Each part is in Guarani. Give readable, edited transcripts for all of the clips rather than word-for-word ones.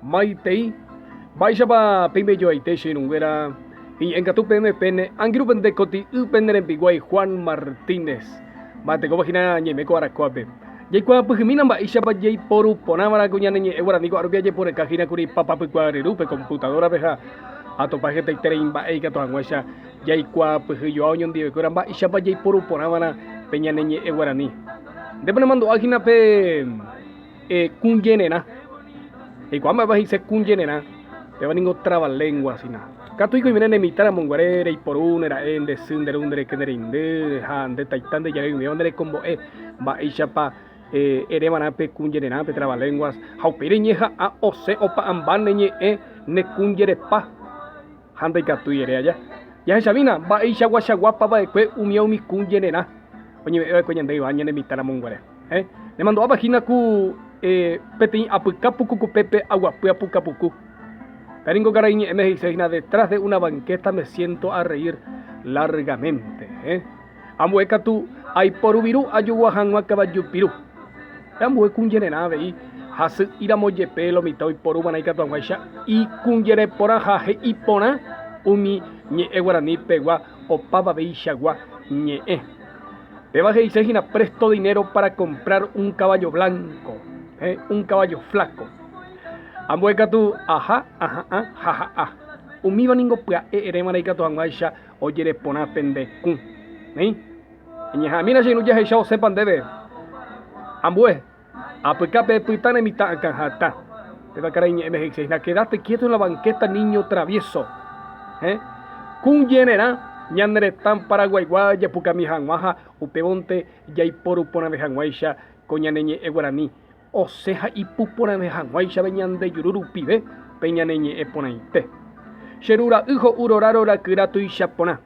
Maitei, mba'éichapa peime joaite che irũnguéra, iñe'ẽngatu peẽme pene angirũ pende koti'y pene rembiguái Juan Martínez. Mba'etekópa hína ñaime ko arakuápe. Jaikuaapyhymína mba'éichapa jaiporu porãva'erã ko ñane ñe'ẽ guarani ko'árupi ajeporeka hína kuri papapykua ryrúpe computadora-pe ha atopa hetaiterei mba'e ikatu hag̃uáicha jaikuaapyhyjoa oñondivekuéra mba'éichapa jaiporu porãva'erã pe ñane ñe'ẽ guarani. Ndépa nemandu'a hína pe kũjererã. Eikuaa mba'épa he'ise kũjererã, péva ningo trabalenguas hína. Katu ikoimíne ne mitã ramo guare reiporu ne ra'e, nde sy, nde ru, nde reke, nde reindy ha nde taita nde jave umíva nde rekombo'e mba'éichapa ere va'erã pe kũjererã, pe trabalenguas, ha upéi reñeha'ã osẽ opa'ãmba ne ñe'ẽ ne kũjerepa ha ndaikatúi ere aja. Jahechamína mba'eichaguachaguápa va'ekue umíva umi kũjererã oñeme'ẽ va'ekue ñande yva ñane mitã ramo guare. Nemandu'ápa hína ku peteĩ apyka puku kupépe aguapy apuka puku. Pe ningo karai ñe'ẽme he'ise hína detrás de una banqueta me siento a reír largamente. Ambue katu aiporu viru ajogua hag̃ua kavaju piru. Pe ambue kũjererã avei hasy'íramo jepe lo mitã oiporuva'erã ikatu hag̃uáicha ikũjere porã ha he'i porã umi ñe'ẽ guarani pegua opavaveichagua ñe'ẽ. Péva he'ise hína presto dinero para comprar un caballo blanco, un caballo flaco. Ambue katu aha, aha'ã ha ha'a. Umíva ningo pya'e eréva'erã ikatu hag̃uáicha ojere porã pende kũ. Néi? Eñeha'ãmína che irũ jahecha osẽpa ndéve. Ambue, apykápe epyta ne mitã akã hatã. Péva karai ñe'ẽme he'ise hína, Quedaste quieto en la banqueta niño travieso. Héẽ? Kũ jererã ñane retã Paraguaigua japukami hag̃ua ha upévonte jaiporu porãve hag̃uáicha ko ñane ñe'ẽ guarani osẽ ha ipu porãve hag̃uáichave ñande juru rupive pe ñane ñe'ẽ porãite. Che ru ra'y ho'u rora rora kyra tuicha porã.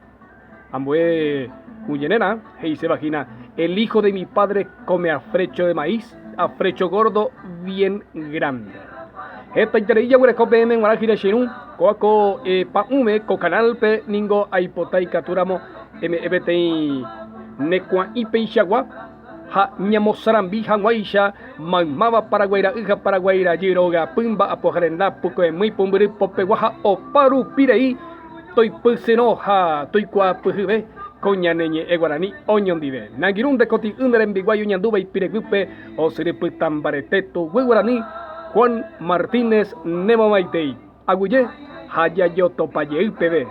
Ambue kuñererã he'iséva hína, El hijo de mi padre come afrecho de maíz, afrecho gordo bien grande. Hetaiterei jaguereko peẽme g̃uarã hína che irũ, kóva ko pa'ũme, ko canal-pe ningo aipota ikatúramo eme'ẽ peteĩ ne kuã'i peichagua ha ñamosarambi hag̃uáicha maymáva Paraguái ra'y ha Paraguái rajy rogapy mba'apoha renda pukoemýi pumbyry popegua ha opa rupi rei toipysyrõ ha toikuaapyhyve ko ñane ñe'ẽ guarani oñondive. Nangirũ nde koti'ỹ nde rembiguái oñandúva ipireguýpe osyry pytã mbarete tuguy guarani Juan Martínez nemomaitei. Aguyje ha jajotopa jey peve.